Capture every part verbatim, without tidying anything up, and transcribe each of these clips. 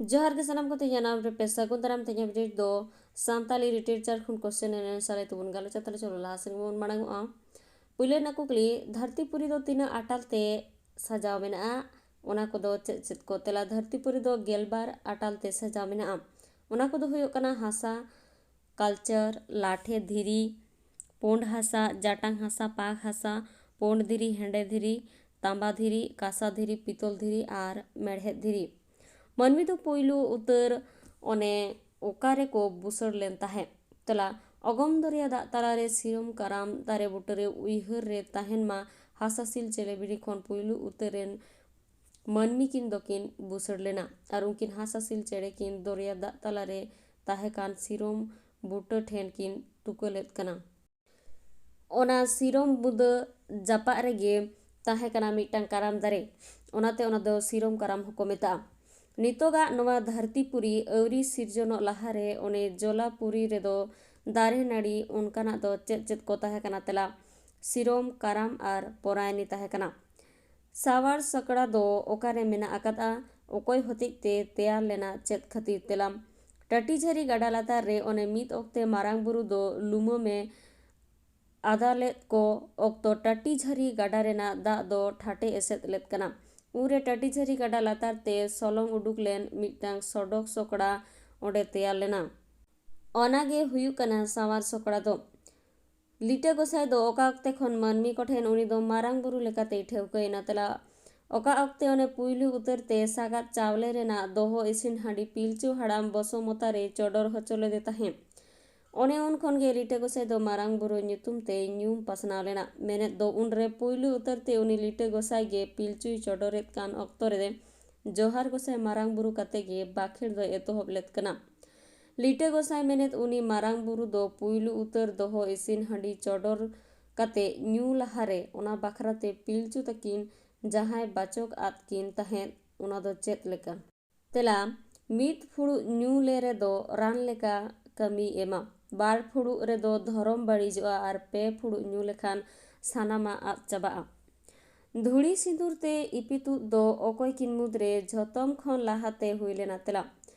ᱡᱚᱦᱟᱨ ᱜᱮ ᱥᱟᱱᱟᱢ ᱠᱚ, ᱛᱮᱦᱮᱧᱟᱜ ᱱᱟᱣᱟ ᱨᱮ ᱯᱮ ᱥᱟᱹᱜᱩᱱ ᱫᱟᱨᱟᱢ᱾ ᱛᱮᱦᱮᱧᱟᱜ ᱵᱤᱱᱤᱰ ᱫᱚ ᱥᱟᱱᱛᱟᱞᱤ ᱞᱤᱴᱟᱨᱮᱪᱟᱨ ᱠᱷᱚᱱ ᱠᱚᱥᱪᱮᱱ ᱮᱱᱟᱞᱟᱭᱥᱤᱥ ᱛᱮᱵᱚᱱ ᱜᱟᱞᱚᱪᱟ᱾ ᱛᱟᱦᱞᱮ ᱪᱚᱞᱚ ᱞᱟᱦᱟ ᱥᱮᱱ ᱵᱚᱱ ᱢᱟᱲᱟᱝ ᱚᱜᱼᱟ᱾ ᱯᱩᱭᱞᱩ ᱨᱮᱱᱟᱜ ᱠᱩᱠᱞᱤ, ᱫᱷᱟᱹᱨᱛᱤ ᱯᱩᱨᱤ ᱫᱚ ᱛᱤᱱᱟᱹᱜ ᱟᱴᱟᱞ ᱛᱮ ᱥᱟᱡᱟᱣ ᱢᱮᱱᱟᱜᱼᱟ? ᱚᱱᱟ ᱠᱚᱫᱚ ᱪᱮᱫ ᱪᱮᱫ ᱠᱚ? ᱛᱮᱞᱟ, ᱫᱷᱟᱹᱨᱛᱤ ᱯᱩᱨᱤ ᱫᱚ ᱜᱮᱞᱵᱟᱨ ᱟᱴᱟᱞ ᱛᱮ ᱥᱟᱡᱟᱣ ᱢᱮᱱᱟᱜᱼᱟ᱾ ᱚᱱᱟ ᱠᱚᱫᱚ ᱦᱩᱭᱩᱜ ᱠᱟᱱᱟ ᱦᱟᱥᱟ, ᱠᱟᱞᱪᱟᱨ, ᱞᱟᱴᱷᱮ ᱫᱷᱤᱨᱤ, ᱯᱩᱸᱰ ᱦᱟᱥᱟ, ᱡᱟᱴᱟᱝ ᱦᱟᱥᱟ, ᱯᱟᱠ ᱦᱟᱥᱟ, ᱯᱩᱸᱰ ᱫᱷᱤᱨᱤ, ᱦᱮᱸᱫᱮ ᱫᱷᱤᱨᱤ, ᱛᱟᱸᱵᱟ ᱫᱷᱤᱨᱤ, ᱠᱟᱸᱥᱟ ᱫᱷᱤᱨᱤ, ᱯᱤᱛᱚᱞ ᱫᱷᱤᱨᱤ ᱟᱨ ᱢᱮᱲᱦᱮᱫ ᱫᱷᱤᱨᱤ᱾ ᱢᱟᱹᱱᱢᱤ ᱫᱚ ᱯᱩᱭᱞᱩ ᱩᱛᱟᱹᱨ ᱚᱱᱮ ᱚᱠᱟ ᱨᱮᱠᱚ ᱵᱩᱥᱟᱹᱲ ᱞᱮᱱ ᱛᱟᱦᱮᱸᱫ? ᱛᱮᱞᱟ, ᱚᱜᱚᱢ ᱫᱚᱨᱭᱟ ᱫᱟᱜ ᱛᱟᱞᱟᱨᱮ ᱥᱤᱨᱚᱢ ᱠᱟᱨᱟᱢ ᱫᱟᱨᱮ ᱵᱩᱴᱟᱹᱨᱮ ᱩᱭᱦᱟᱹᱨ ᱨᱮ ᱛᱟᱦᱮᱱ ᱢᱟ ᱦᱟᱥᱟᱥᱤᱞ ᱪᱮᱞᱮᱵᱤᱲᱤ ᱠᱷᱚᱱ ᱯᱩᱭᱞᱩ ᱩᱛᱟᱹᱨ ᱨᱮᱱ ᱢᱟᱹᱱᱢᱤ ᱠᱤᱱ ᱫᱚᱠᱤᱱ ᱵᱩᱥᱟᱹᱲ ᱞᱮᱱᱟ ᱟᱨ ᱩᱱᱠᱤᱱ ᱦᱟᱥᱟᱥᱤᱞ ᱪᱮᱬᱮ ᱠᱤᱱ ᱫᱚᱨᱭᱟ ᱫᱟᱜ ᱛᱟᱞᱟᱨᱮ ᱛᱟᱦᱮᱸ ᱠᱟᱱ ᱥᱤᱨᱚᱢ ᱵᱩᱴᱟᱹ ᱴᱷᱮᱱ ᱠᱤᱱ ᱛᱩᱠᱟᱹ ᱞᱮᱫ ᱠᱟᱱᱟ᱾ ᱚᱱᱟ ᱥᱤᱨᱚᱢ ᱵᱩᱫᱟᱹ ᱡᱟᱯᱟᱜ ᱨᱮᱜᱮ ᱛᱟᱦᱮᱸ ᱠᱟᱱᱟ ᱢᱤᱫᱴᱟᱝ ᱠᱟᱨᱟᱢ ᱫᱟᱨᱮ, ᱚᱱᱟᱛᱮ ᱚᱱᱟ ᱫᱚ ᱥᱤᱨᱚᱢ ᱠᱟᱨᱟᱢ ᱦᱚᱸᱠᱚ ᱢᱮᱛᱟᱜᱼᱟ᱾ ᱱᱤᱛᱚᱜᱟᱜ ᱱᱚᱣᱟ ᱫᱷᱟᱹᱨᱛᱤ ᱯᱩᱨᱤ ᱟᱹᱣᱨᱤ ᱥᱤᱨᱡᱚᱱᱚᱜ ᱞᱟᱦᱟᱨᱮ ᱚᱱᱮ ᱡᱚᱞᱟ ᱯᱩᱨᱤ ᱨᱮᱫᱚ ᱫᱟᱨᱮ ᱱᱟᱹᱲᱤ ᱚᱱᱠᱟᱱᱟᱜ ᱫᱚ ᱪᱮᱫ ᱪᱮᱫ ᱠᱚ ᱛᱟᱦᱮᱸ ᱠᱟᱱᱟ? ᱛᱮᱞᱟ, ᱥᱤᱨᱚᱢ, ᱠᱟᱨᱟᱢ ᱟᱨ ᱯᱚᱨᱟᱭᱱᱤ ᱛᱟᱦᱮᱸ ᱠᱟᱱᱟ᱾ ᱥᱟᱶᱟᱨ ᱥᱚᱠᱲᱟ ᱫᱚ ᱚᱠᱟᱨᱮ ᱢᱮᱱᱟᱜ ᱟᱠᱟᱫᱼᱟ? ᱚᱠᱚᱭ ᱦᱚᱛᱮᱡ ᱛᱮ ᱛᱮᱭᱟᱨ ᱞᱮᱱᱟ? ᱪᱮᱫ ᱠᱷᱟᱹᱛᱤᱨ? ᱛᱮᱞᱟ, ᱴᱟᱹᱴᱤᱡᱷᱟᱹᱨᱤ ᱜᱟᱰᱟ ᱞᱟᱛᱟᱨ ᱨᱮ ᱚᱱᱮ ᱢᱤᱫ ᱚᱠᱛᱮ ᱢᱟᱨᱟᱝ ᱵᱩᱨᱩ ᱫᱚ ᱞᱩᱢᱟᱹᱢᱮ ᱟᱫᱟ ᱞᱮᱫ ᱠᱚ ᱚᱠᱛᱚ ᱴᱟᱹᱴᱤᱡᱷᱟᱹᱨᱤ ᱜᱟᱰᱟ ᱨᱮᱱᱟᱜ ᱫᱟᱜ ᱫᱚ ᱴᱷᱟᱴᱮ ᱮᱥᱮᱫ ᱞᱮᱫ ᱠᱟᱱᱟ᱾ ᱩᱱᱨᱮ ᱴᱟᱹᱴᱤᱡᱷᱟᱹᱨᱤ ᱜᱟᱰᱟ ᱞᱟᱛᱟᱨ ᱛᱮ ᱥᱚᱞᱚᱝ ᱩᱰᱩᱠ ᱞᱮᱱ ᱢᱤᱫᱴᱟᱝ ᱥᱚᱰᱚᱠ ᱥᱚᱠᱲᱟ ᱚᱸᱰᱮ ᱛᱮᱭᱟᱨ ᱞᱮᱱᱟ᱾ ᱚᱱᱟ ᱜᱮ ᱦᱩᱭᱩᱜ ᱠᱟᱱᱟ ᱥᱟᱶᱟᱨ ᱥᱚᱠᱲᱟ ᱫᱚ᱾ ᱞᱤᱴᱟᱹ ᱜᱚᱸᱥᱟᱭ ᱫᱚ ᱚᱠᱟ ᱚᱠᱛᱮ ᱠᱷᱚᱱ ᱢᱟᱹᱱᱢᱤ ᱠᱚᱴᱷᱮᱱ ᱩᱱᱤ ᱫᱚ ᱢᱟᱨᱟᱝ ᱵᱩᱨᱩ ᱞᱮᱠᱟᱛᱮᱭ ᱴᱷᱟᱹᱣᱠᱟᱹᱭᱮᱱᱟ? ᱛᱮᱞᱟ, ᱚᱠᱟ ᱚᱠᱛᱮ ᱚᱱᱮ ᱯᱩᱭᱞᱩ ᱩᱛᱟᱹᱨ ᱛᱮ ᱥᱟᱜᱟᱫ ᱪᱟᱣᱞᱮ ᱨᱮᱱᱟᱜ ᱫᱚᱦᱚ ᱤᱥᱤᱱ ᱦᱟᱺᱰᱤ ᱯᱤᱞᱪᱩ ᱦᱟᱲᱟᱢ ᱵᱚᱥᱚᱢᱚᱛᱟ ᱨᱮᱭ ᱪᱚᱰᱚᱨ ᱦᱚᱪᱚ ᱞᱮᱫᱮ ᱛᱟᱦᱮᱸᱫ᱾ ᱚᱱᱮ ᱩᱱ ᱠᱷᱚᱱ ᱜᱮ ᱞᱤᱴᱟᱹ ᱜᱚᱸᱥᱟᱭ ᱫᱚ ᱢᱟᱨᱟᱝ ᱵᱩᱨᱩ ᱧᱩᱛᱩᱢ ᱛᱮᱭ ᱧᱩᱢ ᱯᱟᱥᱱᱟᱣ ᱞᱮᱱᱟ᱾ ᱢᱮᱱᱮᱫ ᱫᱚ ᱩᱱᱨᱮ ᱯᱩᱭᱞᱩ ᱩᱛᱟᱹᱨ ᱛᱮ ᱩᱱᱤ ᱞᱤᱴᱟᱹ ᱜᱚᱸᱥᱟᱭ ᱜᱮ ᱯᱤᱞᱪᱩᱭ ᱪᱚᱰᱚᱨᱮᱫ ᱠᱟᱱ ᱚᱠᱛᱚ ᱨᱮ ᱡᱚᱦᱟᱨ ᱜᱚᱸᱥᱟᱭ ᱢᱟᱨᱟᱝ ᱵᱩᱨᱩ ᱠᱟᱛᱮ ᱜᱮ ᱵᱟᱠᱷᱮᱲ ᱫᱚᱭ ᱮᱛᱚᱦᱚᱵ ᱞᱮᱫ ᱠᱟᱱᱟ᱾ ᱞᱤᱴᱟᱹ ᱜᱚᱸᱥᱟᱭ ᱢᱮᱱᱮᱫ ᱩᱱᱤ ᱢᱟᱨᱟᱝ ᱵᱩᱨᱩ ᱫᱚ ᱯᱩᱭᱞᱩ ᱩᱛᱟᱹᱨ ᱫᱚᱦᱚ ᱤᱥᱤᱱ ᱦᱟᱺᱰᱤ ᱪᱚᱰᱚᱨ ᱠᱟᱛᱮ ᱧᱩ ᱞᱟᱦᱟᱨᱮ ᱚᱱᱟ ᱵᱟᱠᱷᱨᱟᱛᱮ ᱯᱤᱞᱪᱩ ᱛᱟᱹᱠᱤᱱ ᱡᱟᱦᱟᱸᱭ ᱵᱟᱪᱚᱠ ᱟᱫ ᱠᱤᱱ ᱛᱟᱦᱮᱸᱫ, ᱚᱱᱟ ᱫᱚ ᱪᱮᱫ ᱞᱮᱠᱟ? ᱛᱮᱞᱟ, ᱢᱤᱫ ᱯᱷᱩᱲᱩᱜ ᱧᱩ ᱞᱮ ᱨᱮᱫᱚ ᱨᱟᱱ ᱞᱮᱠᱟ ᱠᱟᱹᱢᱤᱭ ᱮᱢᱟ, ᱵᱟᱨ ᱯᱷᱩᱲᱩᱜ ᱨᱮᱫᱚ ᱫᱷᱚᱨᱚᱢ ᱵᱟᱹᱲᱤᱡᱚᱜᱼᱟ ᱟᱨ ᱯᱮ ᱯᱷᱩᱲᱩᱜ ᱧᱩ ᱞᱮᱠᱷᱟᱱ ᱥᱟᱱᱟᱢᱟᱜ ᱟᱫ ᱪᱟᱵᱟᱜᱼᱟ᱾ ᱫᱷᱩᱲᱤ ᱥᱤᱸᱫᱩᱨ ᱛᱮ ᱤᱯᱤᱛᱩᱫ ᱫᱚ ᱚᱠᱚᱭ ᱠᱤᱱ ᱢᱩᱫᱽᱨᱮ ᱡᱷᱚᱛᱚᱢ ᱠᱷᱚᱱ ᱞᱟᱦᱟᱛᱮ ᱦᱩᱭ ᱞᱮᱱᱟ? ᱛᱮᱞᱟ,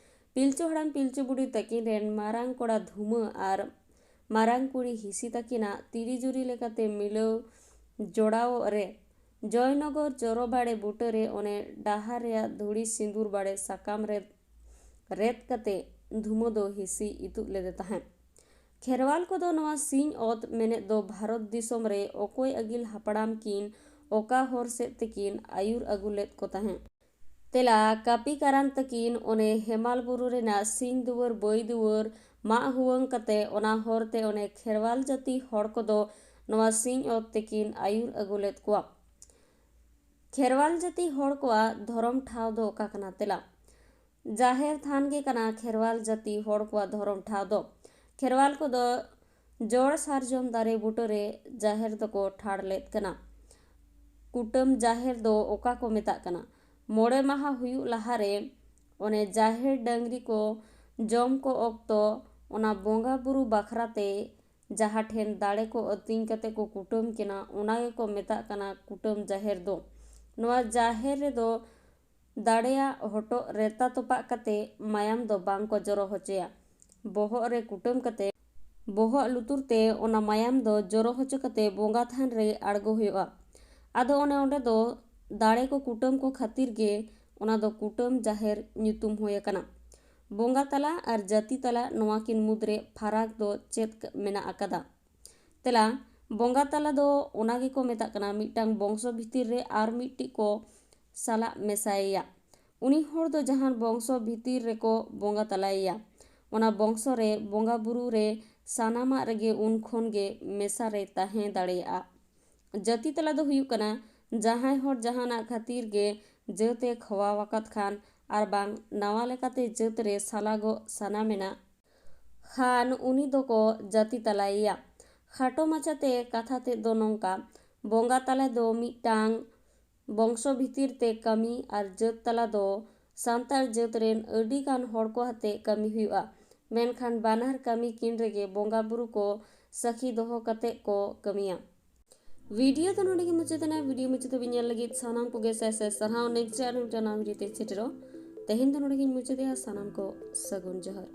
ᱯᱤᱞᱪᱩ ᱦᱟᱲᱟᱢ ᱯᱤᱞᱪᱩ ᱵᱩᱰᱷᱤ ᱛᱟᱹᱠᱤᱱ ᱨᱮᱱ ᱢᱟᱨᱟᱝ ᱠᱚᱲᱟ ᱫᱷᱩᱢᱟᱹ ᱟᱨ ᱢᱟᱨᱟᱝ ᱠᱩᱲᱤ ᱦᱤᱸᱥᱤ ᱛᱟᱹᱠᱤᱱᱟᱜ ᱛᱤᱨᱤ ᱡᱩᱨᱤ ᱞᱮᱠᱟᱛᱮ ᱢᱤᱞᱟᱹᱣ ᱡᱚᱲᱟᱣᱚᱜ ᱨᱮ ᱡᱚᱭᱱᱚᱜᱚᱨ ᱡᱚᱨᱚ ᱵᱟᱲᱮ ᱵᱩᱴᱟᱹᱨᱮ ᱚᱱᱮ ᱰᱟᱦᱟᱨ ᱨᱮᱭᱟᱜ ᱫᱷᱩᱲᱤ ᱥᱤᱸᱫᱩᱨ ᱵᱟᱲᱮ ᱥᱟᱠᱟᱢ ᱨᱮ ᱨᱮᱫ ᱠᱟᱛᱮ ᱫᱷᱩᱢᱟᱹ ᱫᱚ ᱦᱤᱸᱥᱤ ᱤᱛᱩᱫ ᱞᱮᱫᱮ ᱛᱟᱦᱮᱸᱫ᱾ ᱠᱷᱮᱨᱣᱟᱞ ᱠᱚᱫᱚ ᱱᱚᱣᱟ ᱥᱤᱧ ᱚᱛ ᱢᱮᱱᱮᱫ ᱫᱚ ᱵᱷᱟᱨᱚᱛ ᱫᱤᱥᱚᱢ ᱨᱮ ᱚᱠᱚᱭ ᱟᱹᱜᱤᱞ ᱦᱟᱯᱲᱟᱢ ᱠᱤᱱ ᱚᱠᱟ ᱦᱚᱨ ᱥᱮᱫ ᱛᱮᱠᱤᱱ ᱟᱹᱭᱩᱨ ᱟᱹᱜᱩ ᱞᱮᱫ ᱠᱚ ᱛᱟᱦᱮᱸᱫ? ᱛᱮᱞᱟ, ᱠᱟᱹᱯᱤ ᱠᱟᱨᱟᱱ ᱛᱟᱹᱠᱤᱱ ᱚᱱᱮ ᱦᱮᱢᱟᱞ ᱵᱩᱨᱩ ᱨᱮᱱᱟᱜ ᱥᱤᱧ ᱫᱩᱣᱟᱹᱨ ᱵᱟᱹᱭ ᱫᱩᱣᱟᱹᱨ ᱢᱟᱜ ᱦᱩᱣᱟᱹᱝ ᱠᱟᱛᱮ ᱚᱱᱟ ᱦᱚᱨ ᱛᱮ ᱚᱱᱮ ᱠᱷᱮᱨᱣᱟᱞ ᱡᱟᱹᱛᱤ ᱦᱚᱲ ᱠᱚᱫᱚ ᱱᱚᱣᱟ ᱥᱤᱧ ᱚᱛ ᱛᱮᱠᱤᱱ ᱟᱹᱭᱩᱨ ᱟᱹᱜᱩ ᱞᱮᱫ ᱠᱚᱣᱟ᱾ ᱠᱷᱮᱨᱣᱟᱞ ᱡᱟᱹᱛᱤ ᱦᱚᱲ ᱠᱚᱣᱟᱜ ᱫᱷᱚᱨᱚᱢ ᱴᱷᱟᱶ ᱫᱚ ᱚᱠᱟ ᱠᱟᱱᱟ? ᱛᱮᱞᱟ, ᱡᱟᱦᱮᱨ ᱛᱷᱟᱱ ᱜᱮ ᱠᱟᱱᱟ ᱠᱷᱮᱨᱣᱟᱞ ᱡᱟᱹᱛᱤ ᱦᱚᱲ ᱠᱚᱣᱟᱜ ᱫᱷᱚᱨᱚᱢ ᱴᱷᱟᱶ ᱫᱚ᱾ ᱠᱷᱮᱨᱣᱟᱞ ᱠᱚᱫᱚ ᱡᱚᱲ ᱥᱟᱨᱡᱚᱢ ᱫᱟᱨᱮ ᱵᱩᱴᱟᱹᱨᱮ ᱡᱟᱦᱮᱨ ᱫᱚᱠᱚ ᱴᱷᱟᱲ ᱞᱮᱫ ᱠᱟᱱᱟ᱾ ᱠᱩᱴᱟᱹᱢ ᱡᱟᱦᱮᱨ ᱫᱚ ᱚᱠᱟ ᱠᱚ ᱢᱮᱛᱟᱜ ᱠᱟᱱᱟ? ᱢᱚᱬᱮ ᱢᱟᱦᱟ ᱦᱩᱭᱩᱜ ᱞᱟᱦᱟᱨᱮ ᱚᱱᱮ ᱡᱟᱦᱮᱨ ᱰᱟᱹᱝᱨᱤ ᱠᱚ ᱡᱚᱢ ᱠᱚ ᱚᱠᱛᱚ ᱚᱱᱟ ᱵᱚᱸᱜᱟ ᱵᱩᱨᱩ ᱵᱟᱠᱷᱨᱟ ᱛᱮ ᱡᱟᱦᱟᱸ ᱴᱷᱮᱱ ᱫᱟᱲᱮ ᱠᱚ ᱟᱹᱛᱤᱧ ᱠᱟᱛᱮ ᱠᱚ ᱠᱩᱴᱟᱹᱢ ᱠᱤᱱᱟ, ᱚᱱᱟ ᱜᱮᱠᱚ ᱢᱮᱛᱟᱜ ᱠᱟᱱᱟ ᱠᱩᱴᱟᱹᱢ ᱡᱟᱦᱮᱨ ᱫᱚ᱾ ᱱᱚᱣᱟ ᱡᱟᱦᱮᱨ ᱨᱮᱫᱚ ᱫᱟᱲᱮᱭᱟᱜ ᱦᱚᱴᱚᱜ ᱨᱮᱛᱟ ᱛᱚᱯᱟᱜ ᱠᱟᱛᱮ ᱢᱟᱭᱟᱢ ᱫᱚ ᱵᱟᱝ ᱠᱚ ᱡᱚᱨᱚ ᱦᱚᱪᱚᱭᱟ᱾ ᱵᱚᱦᱚᱜ ᱨᱮ ᱠᱩᱴᱟᱹᱢ ᱠᱟᱛᱮ ᱵᱚᱦᱚᱜ ᱞᱩᱛᱩᱨ ᱛᱮ ᱚᱱᱟ ᱢᱟᱭᱟᱢ ᱫᱚ ᱡᱚᱨᱚ ᱦᱚᱪᱚ ᱠᱟᱛᱮ ᱵᱚᱸᱜᱟ ᱛᱷᱟᱱ ᱨᱮ ᱟᱬᱜᱚ ᱦᱩᱭᱩᱜᱼᱟ᱾ ᱟᱫᱚ ᱚᱱᱮ ᱚᱸᱰᱮ ᱫᱚ ᱫᱟᱲᱮ ᱠᱚ ᱠᱩᱴᱟᱹᱢ ᱠᱚ ᱠᱷᱟᱹᱛᱤᱨ ᱜᱮ ᱚᱱᱟ ᱫᱚ ᱠᱩᱴᱟᱹᱢ ᱡᱟᱦᱮᱨ ᱧᱩᱛᱩᱢ ᱦᱩᱭ ᱟᱠᱟᱱᱟ᱾ ᱵᱚᱸᱜᱟ ᱛᱟᱞᱟ ᱟᱨ ᱡᱟᱹᱛᱤ ᱛᱟᱞᱟ ᱱᱚᱣᱟ ᱠᱤᱱ ᱢᱩᱫᱽᱨᱮ ᱯᱷᱟᱨᱟᱠ ᱫᱚ ᱪᱮᱫ ᱢᱮᱱᱟᱜ ᱟᱠᱟᱫᱟ? ᱛᱮᱞᱟ, ᱵᱚᱸᱜᱟ ᱛᱟᱞᱟ ᱫᱚ ᱚᱱᱟ ᱜᱮᱠᱚ ᱢᱮᱛᱟᱜ ᱠᱟᱱᱟ ᱢᱤᱫᱴᱟᱝ ᱵᱚᱝᱥᱚ ᱵᱷᱤᱛᱤᱨ ᱨᱮ ᱟᱨ ᱢᱤᱫᱴᱤᱡ ᱠᱚ ᱥᱟᱞᱟᱜ ᱢᱮᱥᱟᱭᱮᱭᱟ᱾ ᱩᱱᱤ ᱦᱚᱲ ᱫᱚ ᱡᱟᱦᱟᱱ ᱵᱚᱝᱥᱚ ᱵᱷᱤᱛᱤᱨ ᱨᱮᱠᱚ ᱵᱚᱸᱜᱟ ᱛᱟᱞᱟᱭᱮᱭᱟ, ᱚᱱᱟ ᱵᱚᱝᱥᱚ ᱨᱮ ᱵᱚᱸᱜᱟ ᱵᱩᱨᱩ ᱨᱮ ᱥᱟᱱᱟᱢᱟᱜ ᱨᱮᱜᱮ ᱩᱱ ᱠᱷᱚᱱ ᱜᱮ ᱢᱮᱥᱟ ᱨᱮ ᱛᱟᱦᱮᱸ ᱫᱟᱲᱮᱭᱟᱜᱼᱟ᱾ ᱡᱟᱹᱛᱤ ᱛᱟᱞᱟ ᱫᱚ ᱦᱩᱭᱩᱜ ᱠᱟᱱᱟ ᱡᱟᱦᱟᱸᱭ ᱦᱚᱲ ᱡᱟᱦᱟᱱᱟᱜ ᱠᱷᱟᱹᱛᱤᱨ ᱜᱮ ᱡᱟᱹᱛ ᱮ ᱠᱷᱚᱣᱟᱣ ᱟᱠᱟᱫ ᱠᱷᱟᱱ ᱟᱨ ᱵᱟᱝ ᱱᱟᱣᱟ ᱞᱮᱠᱟᱛᱮ ᱡᱟᱹᱛ ᱨᱮ ᱥᱟᱞᱟᱜᱚᱜ ᱥᱟᱱᱟ ᱢᱮᱱᱟᱜ ᱠᱷᱟᱱ ᱩᱱᱤ ᱫᱚᱠᱚ ᱡᱟᱹᱛᱤ ᱛᱟᱞᱟᱭᱮᱭᱟ᱾ ᱠᱷᱟᱴᱚ ᱢᱟᱪᱷᱟᱛᱮ ᱠᱟᱛᱷᱟ ᱛᱮᱫ ᱫᱚ ᱱᱚᱝᱠᱟ, ᱵᱚᱸᱜᱟ ᱛᱟᱞᱟ ᱫᱚ ᱢᱤᱫᱴᱟᱝ ᱵᱚᱝᱥᱚ ᱵᱷᱤᱛᱤᱨ ᱛᱮ ᱠᱟᱹᱢᱤ ᱟᱨ ᱡᱟᱹᱛ ᱛᱟᱞᱟ ᱫᱚ ᱥᱟᱱᱛᱟᱲ ᱡᱟᱹᱛ ᱨᱮᱱ ᱟᱹᱰᱤ ᱜᱟᱱ ᱦᱚᱲ ᱠᱚ ᱟᱛᱮ ᱠᱟᱹᱢᱤ ᱦᱩᱭᱩᱜᱼᱟ᱾ ᱢᱮᱱᱠᱷᱟᱱ ᱵᱟᱱᱟᱨ ᱠᱟᱹᱢᱤ ᱠᱤᱱ ᱨᱮᱜᱮ ᱵᱚᱸᱜᱟ ᱵᱩᱨᱩ ᱠᱚ ᱥᱟᱹᱠᱷᱤ ᱫᱚᱦᱚ ᱠᱟᱛᱮ ᱠᱚ ᱠᱟᱹᱢᱤᱭᱟ᱾ ᱵᱷᱤᱰᱤᱭᱳ ᱫᱚ ᱱᱚᱰᱮ ᱜᱮ ᱢᱩᱪᱟᱹᱫ ᱮᱱᱟ᱾ ᱵᱷᱤᱰᱤᱭᱳ ᱢᱩᱪᱟᱹᱫ ᱫᱷᱟᱹᱵᱤᱡ ᱧᱮᱞ ᱞᱟᱹᱜᱤᱫ ᱥᱟᱱᱟᱢ ᱠᱚᱜᱮ ᱥᱟᱭ ᱥᱟᱭ ᱥᱟᱨᱦᱟᱣ᱾ Next ᱟᱨ ᱢᱤᱫᱴᱟᱝ ᱱᱟᱣᱟ ᱵᱷᱤᱰᱤᱭᱳ ᱛᱮ ᱥᱮᱴᱮᱨᱚᱜ᱾ ᱛᱮᱦᱮᱧ ᱫᱚ ᱱᱚᱰᱮ ᱜᱤᱧ ᱢᱩᱪᱟᱹᱫᱮᱜᱼᱟ᱾ ᱥᱟᱱᱟᱢ ᱠᱚ ᱥᱟᱹᱜᱩᱱ ᱡᱚᱦᱟᱨ᱾